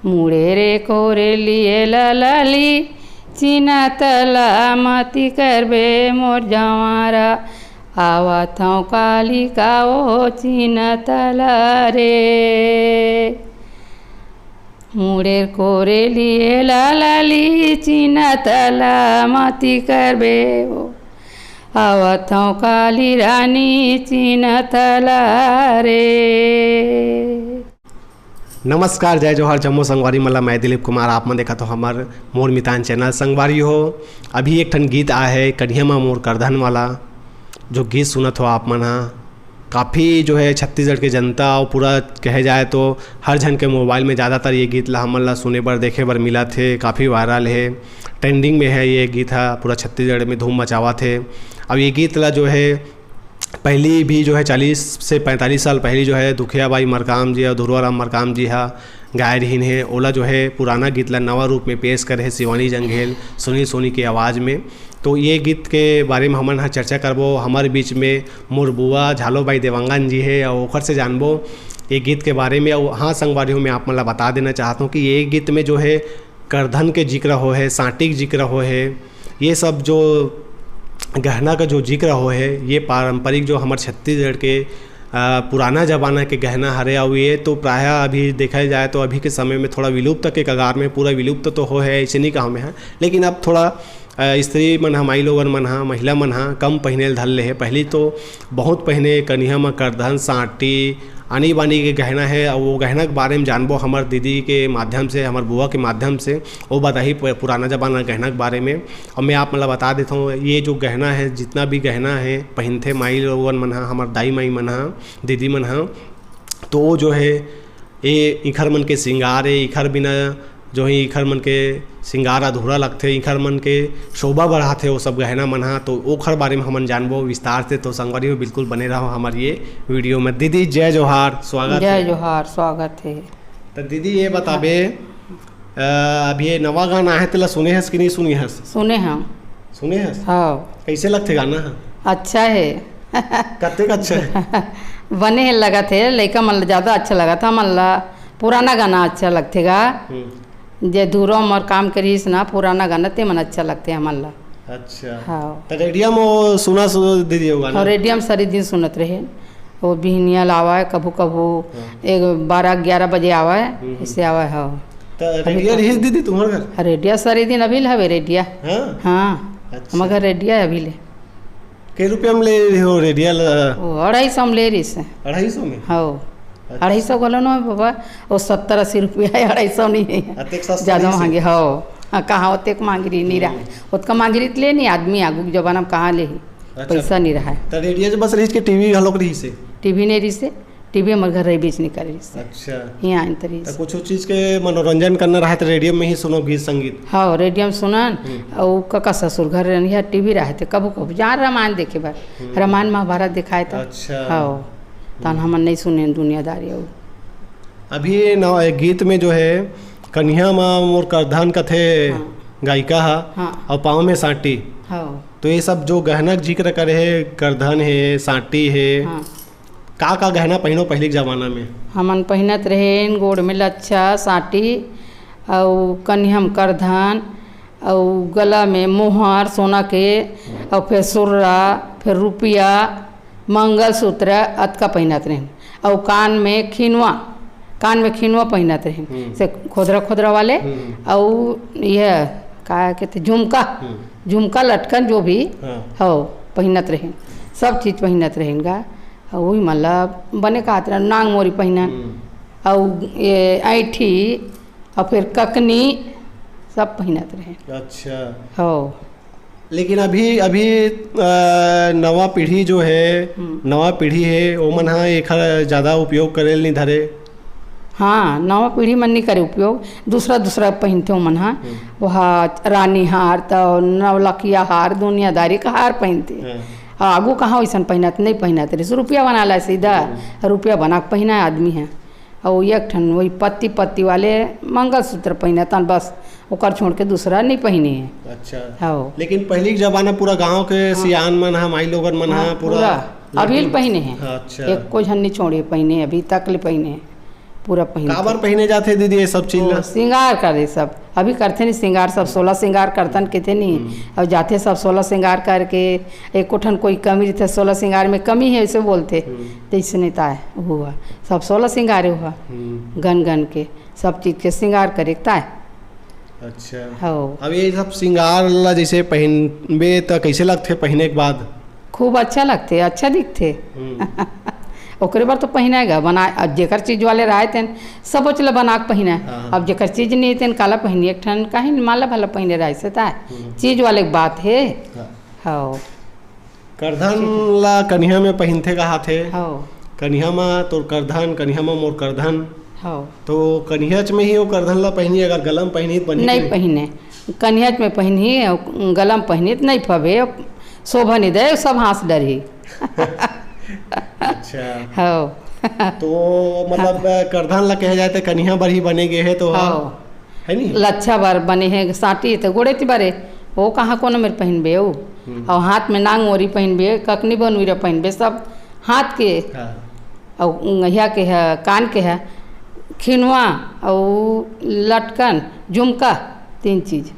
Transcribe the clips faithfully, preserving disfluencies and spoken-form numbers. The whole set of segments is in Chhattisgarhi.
मुड़े रे कोरे लिए ला लाली, चिन्हा तला मती करबे मोर जवारा। आवत हौं काली का ओ चिन्हा तला रे। मुड़े कोरे लिए ला लाली, चिन्हा तला मती करबे ओ। आवत हौं काली रानी, चिन्हा तला रे। नमस्कार, जय जोहार, जम्मो संगवारी मन ला। मैं दिलीप कुमार, आप मन देखत हो हमर मोर मितान चैनल। संगवारी हो, अभी एक ठन गीत आए हे कनिहा मा मोर करधन वाला, जो गीत सुनत हो आप मन हा, काफ़ी जो है छत्तीसगढ़ के जनता और पूरा कहे जाए तो हर झन के मोबाइल में ज़्यादातर ये गीत ला हमन ला सुने बर देखे बर मिलत हे, काफ़ी वायरल हे, ट्रेंडिंग में है ये गीत हा पूरा छत्तीसगढ़ में धूम मचावत हे। अब ये गीत ला जो है पहली भी जो है चालीस से पैंतालीस साल पहली जो है दुखिया बाई मरकाम जी और धुरवा राम मरकाम जी हा गाए रहिन हे, ओला जो है पुराना गीत ला नवा रूप में पेश करे हे शिवानी जंघेल, सुनील सोनी के आवाज़ में। तो ये गीत के बारे में हमन हा चर्चा करबो। हमर बीच में मोर बुआ झालो बाई देवांगन जी हे और ओखर से जानबो ये गीत के बारे में। और हाँ संगवारी हो, मैं आप मन ला बता देना चाहत हूँ कि ये गीत में जो है करधन के जिक्र हो है, सांटी के जिक्र हो है, ये सब जो गहना का जो जिक्र हो है, ये पारंपरिक जो हमर छत्तीसगढ़ के अ, पुराना जमाना के गहना हरे। और ये तो प्रायः अभी देखा जाए तो अभी के समय में थोड़ा विलुप्त के कगार में, पूरा विलुप्त तो हो है, ऐसे नहीं कहा मैं है, लेकिन अब थोड़ा अ, स्त्री मन हा, माई लोगन मन हा, महिला मन हा कम पहिने ल धर ले हे। पहली तो बहुत पहिने कनिहा म करधन, सांटी, आनी बानी के गहना है। और वो गहना के बारे में जानबो हमर दीदी के माध्यम से, हमर बुआ के माध्यम से। वो बताही प-, पुराना जमाना गहना के बारे में। और मैं आप मन ला बता देता हूँ, ये जो गहना है, जितना भी गहना है पहिनथे माई लोगन मन हा, हमर दाई माई मन हा, दीदी मन हा, तो वो जो है ये इखर मन के श्रृंगार है। इखर बिना जो है इखर मन के श्रृंगार अधूरा लगथे, इखर मन के शोभा बढ़ाथे वो सब गहना मन हा। तो ओखर बारे में हमन जानबो विस्तार से। तो संगवारी हो, बिल्कुल बने रहो हमर ये वीडियो में। दीदी जय जोहार, स्वागत जय है। जोहार, स्वागत है। तो दीदी ये बताबे, अ, अभी ये नवा गाना है, तेला सुने हस कि नहीं सुने हस? सुने हम। सुने हस? हाँ। कैसे लगथे गाना ह? अच्छा है। कतेक अच्छा है? बने लगत हे, लइका मन ला ज्यादा अच्छा लगत हे, हमन ला पुराना गाना अच्छा लगथे गा। हम्म। जे धुरवा मोर काम करिस ना, पुराना गाना ते मन अच्छा लगथे हमन ला। अच्छा। हाँ। त रेडियो में वो सुना सु-, दीदी वो गाना? हाँ, रेडियो में सारी दिन सुनत रहे। वो बिहनिया ला आवय, कभू कभू हाँ। एक बारह ग्यारह बजे आवय, हम्म। ऐसे आवय, हाँ। त अभी रेडिया तो रहिस दीदी तुम्हर घर? हाँ, रेडिया सारी दिन अभी ल हवे रेडिया। हाँ? हाँ। अच्छा। हमर घर रेडिया है अभी ले। के रुपया में ले रहे हो रेडिया ल? वो अढ़ाई सौ में ले रहिस हे। अढ़ाई सौ में? हाँ। अच्छा। अढ़ाई सौ घलो नहीं बाबा, वो सत्तर अस्सी रुपया है, अढ़ाई सौ नहीं है। अतेक सस्ता ज्यादा नहीं से? महंगे, हाँ। हाँ, कहाँ ओतेक मांग रही, नहीं रहा। हम्म। ओतका मांग रही त ले नहीं, आदमी आगू के जमाना में कहाँ ले ही? अच्छा। पैसा नहीं रहा है। त रेडिया जो बस रहिस के टीवी घलोक रहिस हे? टीवी नहीं रहिस हे, टीवी हमर घर रहिबेच नहीं करे रहिस हे। अच्छा। यहाँ आइन त रहिस। त कुछ चीज के मनोरंजन करना रहा त रेडियो में ही सुनो गीत संगीत? हाँ, रेडियो में सुनन, हम्म। और कका ससुर घर रहन, यहाँ टीवी रहे थे, कभू कभू जहाँ रामायण देखे बर, हम्म। रामायण महाभारत दिखाए त। अच्छा। हाँ, तहन हमन नहीं सुने दुनियादारी और। अभी ये नवा, एक गीत में जो है, कनिहा मा मोर करधन कथे हाँ। गायिका हा, हाँ। और पाँव में सांटी। हाँ। तो ये सब जो गहना के जिक्र करे हे, करधन हे, सांटी हे, हाँ। का का गहना पहिनो पहिली के जमाना में? हमन पहिनत रहेन गोड़ में लच्छा, सांटी, अउ कनिहा म करधन, अउ गला में मोहर सोना के, अउ फेर सुर्रा, फेर रुपिया, मंगलसूत्र अतका पहिनत रहेन, अउ कान में खिनवा, कान में खिनवा पहिनत रहेन, हम्म। से खोदरा खोदरा वाले, हम्म। अउ यह का कहते झुमका, हम्म। झुमका लटकन जो भी हाँ। हो पहिनत रहेन, सब चीज पहिनत रहेन गा। अउ वही मन ला बने कहत रहेन नांग मोरी पहिनन, हम्म। अउ ये ऐंठी, अउ फिर ककनी, सब पहिनत रहेन। अच्छा। हो। लेकिन अभी, अभी, अ, नवा पीढ़ी जो है, हम्म। नवा पीढ़ी है, ओमन ह एखर ज्यादा उपयोग करे ल नहीं धरे। हाँ, नवा पीढ़ी मन नहीं करे उपयोग, दूसरा, दूसरा पहिनथे ओमन ह। हम्म। वह रानी हार, त नवलखिया हार, दुनियादारी का हार पहिनथे। हाँ। अउ आगू कहाँ वैसन पहिनत, नहीं पहिनत रहिस, रुपया बना ला सीधा, हम्म। रुपया बना के पहिना आदमी है। अउ एक ठन वही पत्ती पत्ती वाले मंगलसूत्र पहिनतन, बस ओकर छोड़ के दूसरा नहीं पहिने हे। अच्छा। हाँ। लेकिन पहली के जमाना पूरा गांव के हाँ। सियान मन हा, माई लोगन मन हा, हाँ, पूरा पूरा। अभी ल पहिने हे। हाँ, अच्छा। एको झन नहीं छोड़े पहिने, अभी तक ले पहिने हे। पूरा पहिनथे। काबर पहिने जाथे दीदी ये सब चीज वो ला? श्रृंगार करे सब, अभी करथे नहीं श्रृंगार, सब सोलह श्रृंगार करथन कहथे नहीं। हम्म। और जाथे सब सोलह श्रृंगार करके, एको ठन कोई कमी रहिथे, सोलह श्रृंगार में कमी है, ऐसे बोलथे। हम्म। तो इसने ताय हुआ, सब सोलह श्रृंगार हुआ, हम्म। गन गन के सब चीज के श्रृंगार करे ताय। अच्छा। हो। अब ये सब श्रृंगार ला जैसे पहिनबे त कैसे लगथे पहिने के बाद? खूब अच्छा लगथे, अच्छा दिखथे। हम्म। ओकरे बर तो पहिने गा बना, अब जेकर चीज वाले रहे तेन सब ओच ला बना के पहिने। हाँ, हाँ। अब जेकर चीज नहीं तेन काला पहिनी, एक ठन काहे न माला भला पहिने रहे से ताय। हम्म। चीज वाले के बात है। हाँ। हो। करधन ला कनिहा में पहिनथे कहाथे। हो। कनिहा मा तोर करधन, कनिहा मा मोर करधन। हो। तो कनिहाच में ही वो करधन ला पहिनी, अगर गला म पहिनी त बनी नहीं कि नहीं? पहिने। कनिहाच में पहिनही, अउ गला म पहिनही त नहीं फबे, शोभा नहीं दे, सब हाँस डरही। अच्छा। हो। तो मतलब, करधन ला कहे जाए त कनिहा बर ही बने गे हे तो हो। है नी? लच्छा बर बने हे, साटी त गोड़े ती बरे, वो कहाँ कोनो मेर पहिनबे वो? हम्म। अउ हाथ में नांग ओरी पहिनबे, ककनी बनवीरा पहिनबे, सब हाथ के। हाँ। अउ उंगहिया के है, कान के है, खिनवा अउ लटकन, झुमका, तीन चीज।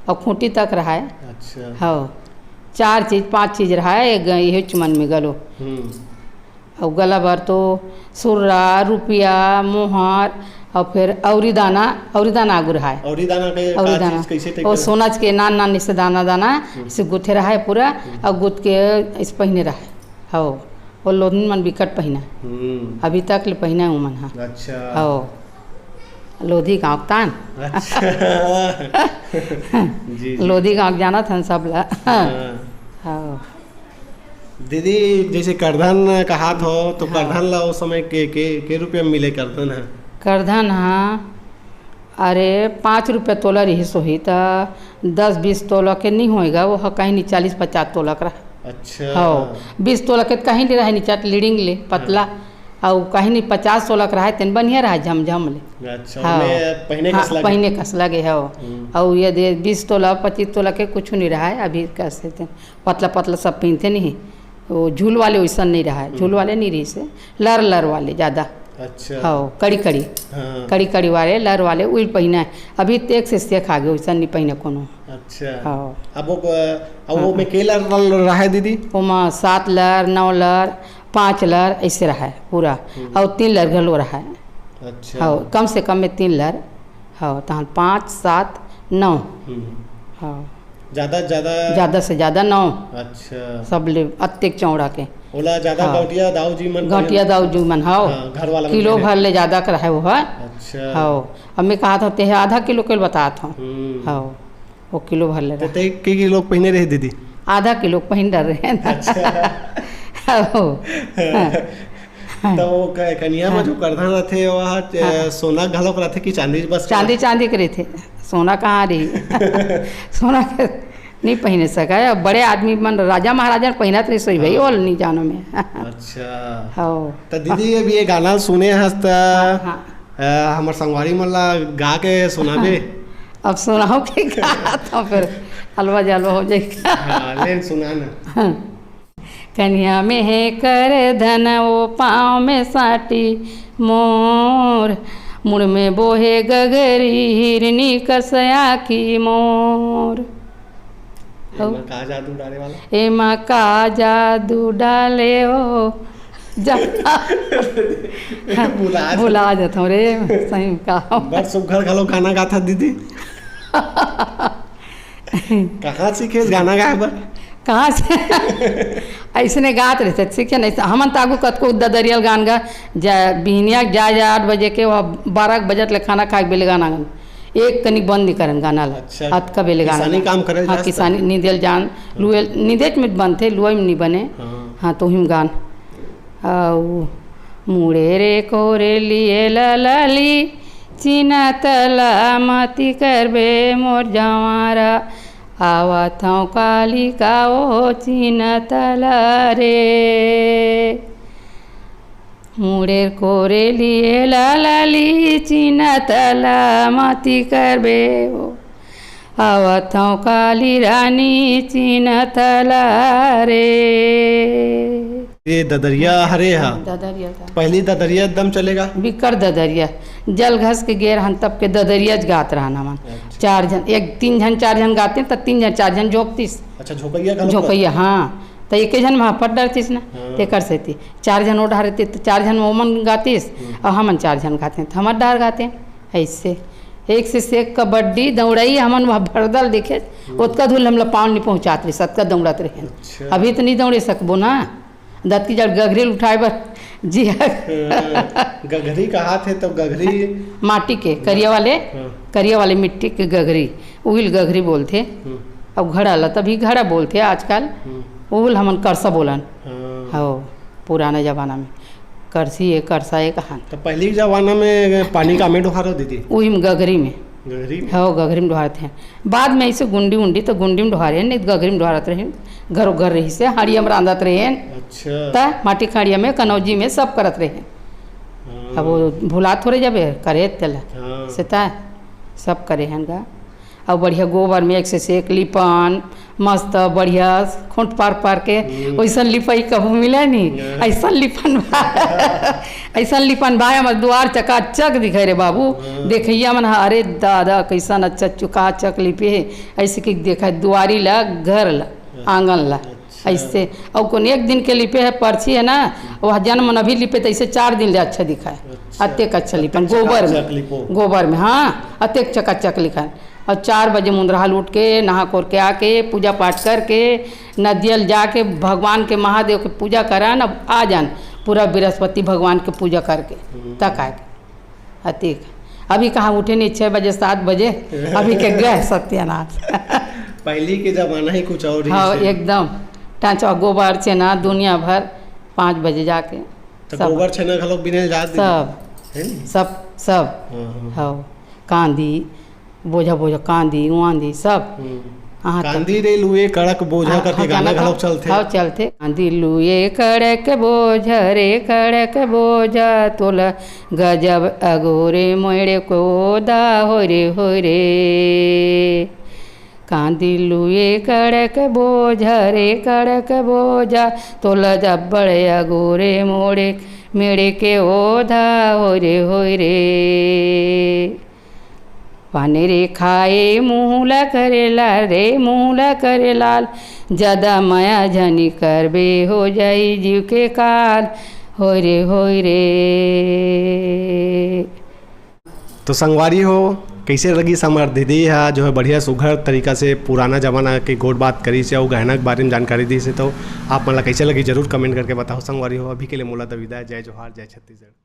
अउ खूंटी तक रहाय। अच्छा। हव, चार चीज, पांच चीज रहाय, एक ग-, इहे चुमन में गलो। हम्म। अउ गला भर तो सुर्रा, रुपिया, मोहर, अउ फिर औरी दाना, औरी दाना आगू रहाय। औरी दाना के औरी का दाना। चीज, कैसे type ओ के? सोना के नान नान से दाना दाना, हम्म। से गुथे रहाय पूरा, हम्म। अउ गुथ के इस पहिने रहाय। हव। वो लोधनी मन बिकट पहिना। हम्म। अभी तक ले पहिना उमन हा। अच्छा। हो। लोधी गाँव तान। अच्छा। जी, जी। लोधी गाँव जानत हन सब ला। हाँ। हो। दीदी, जैसे करधन कहात हो, तो हाँ। करधन ला उस समय के, के, के रुपया में मिले करधन है? करधन, हाँ। अरे, पाँच रुपया तोला रिहिस होही, त दस बीस तोला के नी होएगा, वो ह कहीं नी चालीस पचास तोला के रहा। अच्छा। हव, बीस तोला के कहीं नी रहे, नीचा लीडिंग ले, पतला। हाँ। अउ कहीं नी पचास तोला के रहे, तेन बढ़िया रहे, झमझम ले। अच्छा, हव। ओमे पहिने हाँ, कस लगे। पहिने कस लगे, हव। हम्म। अउ ये दे बीस तोला, पच्चीस तोला के कुछ नी रहे, अभी कस हे तेन। पतला पतला सब पहिनथे नहीं, वो झूल वाले वैसन नहीं रहा है, झूल हम्म। वाले नहीं रही से, लर लर वाले ज़्यादा। अच्छा। हाँ, कड़ी कड़ी। हाँ। कड़ी कड़ी वाले, लर वाले, उही पहिना है। अभी तो एक से सेक आगे, वैसन नहीं पहिने कोनो। अच्छा। हाँ। अब वो, अब वो हाँ। में के लर, लर रहा है दीदी? ओमा सात लर, नौ लर, पाँच लर, ऐसे रहा है पूरा। हम्म। और तीन लर घलो रहा है। अच्छा। हाँ, कम से कम में तीन लर। हाँ, तहन पाँच, सात, नौ। हम्म। हाँ। ज्यादा, ज्यादा? ज्यादा से ज्यादा नौ। अच्छा। सब ले अतेक चौड़ा के। ओला ज्यादा हाँ। गौटिया दाऊ जी मन गौटिया पहिन- दाऊ जी मन, हाँ। हाँ, घर वाला मन किलो पहिने। भर ले ज्यादा के रहे वो है। अच्छा। हाँ। अब मैं कहा था, ते आधा किलो के बतात हूँ। हम्म। हाँ। वो किलो भर ले तो रहा। ते के किलो पहिने रहे दीदी? आधा किलो पहिन डर रहे हैं। अच्छा। हाँ। हाँ। तो वो क-, कनिया में हाँ। जो करधन रथे, वो ह, हाँ। सोना घलोक रथे कि चांदी बस? चांदी, चांदी के रथे, सोना कहाँ रही? सोना के नहीं पहिने सका है। अब बड़े आदमी मन, राजा महाराजा पहिनत रही, सोई भाई, हाँ। ओल नहीं जानो में। अच्छा। हाँ। तो दीदी, अभी ये गाना सुने हस त, हाँ, हाँ। अ, हमर संगवारी मन ला गा के सुनाबे? अब सुनाओ के गा, तो फिर हलवा जलवा हो जाएगा। हाँ, लेन सुना ना। हाँ। कनिहा में हे करधन, वो पाँव में साटी मोर, मुड़ में बोहे गगरी, हिरनी कस आँखी मोर। एमा का जादू डाले वाला? एमा का जादू डाले हो, जा- भुला जा- भुला जात हूँ रे, सही में का। बड़ सुघर घलो गाना गाथा दीदी। कहाँ सीखे गाना गाए बर? कहाँ से? ऐसने गात रहिथे, सीखे नहीं। हमन त आगू कतको ददरियल गान गा, जा, बिहनिया के जा, जा आठ बजे के, वह बारह बजत ले खाना खाए के बेले गाना गान। एक कनी बंद नहीं करन गाना ला। अच्छा। अतका बेले गाना किसानी गान। काम करे हाँ, जास किसानी त। निदेल जान, लुए, निदेच में बनथे, लुए में नहीं बने। हाँ। हाँ, तो हिम गान। अउ मुड़े रे कोरे लिए ललली, चिन्हत ला मती करबे मोर जवारा, आवत हौं काली का ओ चिन्हत ला रे। मुड़े कोरे लिए ललली, चिन्हत ला मती करबे ओ, आवत हौं काली रानी, चिन्हत ला रे। ये ददरिया हरे हा। ददरिया था। पहली ददरिया एकदम चलेगा। बिक्कट ददरिया। जल घस के गेर हन तब के ददरिया ज गात रहन हमन। अच्छा। चार झन, एक, तीन झन, चार झन गाते त तीन झन, चार झन झोंकतिस। अच्छा, झोंकैया घलो झोंकैया, हाँ। त एके झन म फट डरतिस ना। हाँ। तेकर सेती चार झन ओ डहर रहते त चार झन ओमन गातिस, हम्म। अउ हमन चार झन गाते त हमर डहर गाते। अइसे एक से सेक कबड्डी, दौड़ई, हमन वह भरदल देखे, हम्म। ओतका धूल हमला पाँव नी पहुँचात रहिस, अतका दौड़त रहेन। अच्छा। अभी त नी दौड़े सकबो ना, दतकी जड़ गघरी ल उठाए बर जी। हाँ, गघरी कहात हे त गघरी माटी के, करिया वाले, हाँ। करिया वाले मिट्टी के गघरी, उहिल गघरी बोलथे। हम्म। अउ घड़ा ला तभी घड़ा बोलथे आजकल, हम्म। उहिल हमन करसा बोलन। हाँ। हो, पुराना जमाना में। करसी ए, करसा ए कहान। त पहिली के जमाना में पानी कामे डोहारो दीदी? उही में गघरी में। गघरी में? हो, गघरी में डोहारत हे। बाद में अइसे गुंडी उंडी त गुंडी में डोहारे, नहीं त गघरी में डोहारत रहे। घरो घर रहिसे, हाड़िया में रांधत रहे। अच्छा। त माटी खाड़िया में, कनौजी में सब करत रहे। हाँ। अब वो भुला थोड़े जाबे, करे तेला। हाँ। से त सब करे हन गा। अउ बढ़िया गोबर में एक से सेक लिपन, मस्त बढ़िया खोंट पार पार के, हम्म। ओइसन लिपई कभू मिले नी। हाँ। अइसन लिपन बा, अइसन लिपन बा, हमर दुआर चकाचक दिखे रे बाबू। हाँ। देखइया मन ह, "अरे दादा, कइसन अच्छा चकाचक लिपे हे।" अइसे कि देखा दुआरी ला, घर ला, हाँ। आंगन ला। अच्छा। अइसे, अउ कोन एक दिन के लिपे हे, परछी हे ना, वह जन मन अभी लिपे, त अइसे चार दिन ले अच्छा दिखाए। अच्छा। अतेक अच्छा लिपन, अतेक गोबर में। चकाचक लिपो। गोबर में, हाँ, अतेक चकाचक लिखन। अउ चार बजे मुंदरहा ल उठ के, नहा कोर के आके, पूजा पाठ करके, नदिया ल जाके भगवान के, महादेव के पूजा करन, अब आ जान, पूरा बृहस्पति भगवान के पूजा करके, हम्म। तक आके। अतिक। अभी कहाँ उठे नहीं, छः बजे, सात बजे, अभी के गए सत्यानाश। पहली के जमाना ही कुछ और ही हाँ, से। एकदम। टांचवा, गोबर, छेना, दुनिया भर, पाँच बजे जाके। तो सब। गोबर छेना घलोक बिने ल जात दीदी? सब। है नी? सब, सब। हाँ, हाँ। हाँ। कांदी, बोझा बोझा कांदी, वांदी, सब। हम्म। हाँ, तो कांदी रे लुए कड़क बोझा हाँ, करके हाँ, गाना गाना घलोक तो चलथे। हाँ, चलथे। कांदी लुए कड़क बोझा रे, कड़क बोझा, तोला गजब अगोरे मोड़े कोदा, होय रे, होय रे। कांदी लुए कड़क बोझा रे, कड़क बोझा, तोला जब्बड़ अगोरे मोड़े, मेड़े के ओधा, होय रे, होय रे। पानी रे खाए मुँह ला करे लाल रे, मुँह ला करे लाल, ज्यादा मया झनी करबे, हो जाई जीव के काल, होय रे, होय रे। तो संगवारी हो, कइसे लगिस हमर दीदी हा जो है बढ़िया सुघर तरीका से पुराना जमाना के गोठ बात करिस हे अउ गहना के बारे में जानकारी दिस हे, तो आप मन ला कइसे लगिस जरूर comment करके बताओ संगवारी हो। अभी के लिए मोला तो विदा, जय जोहार, जय छत्तीसगढ़।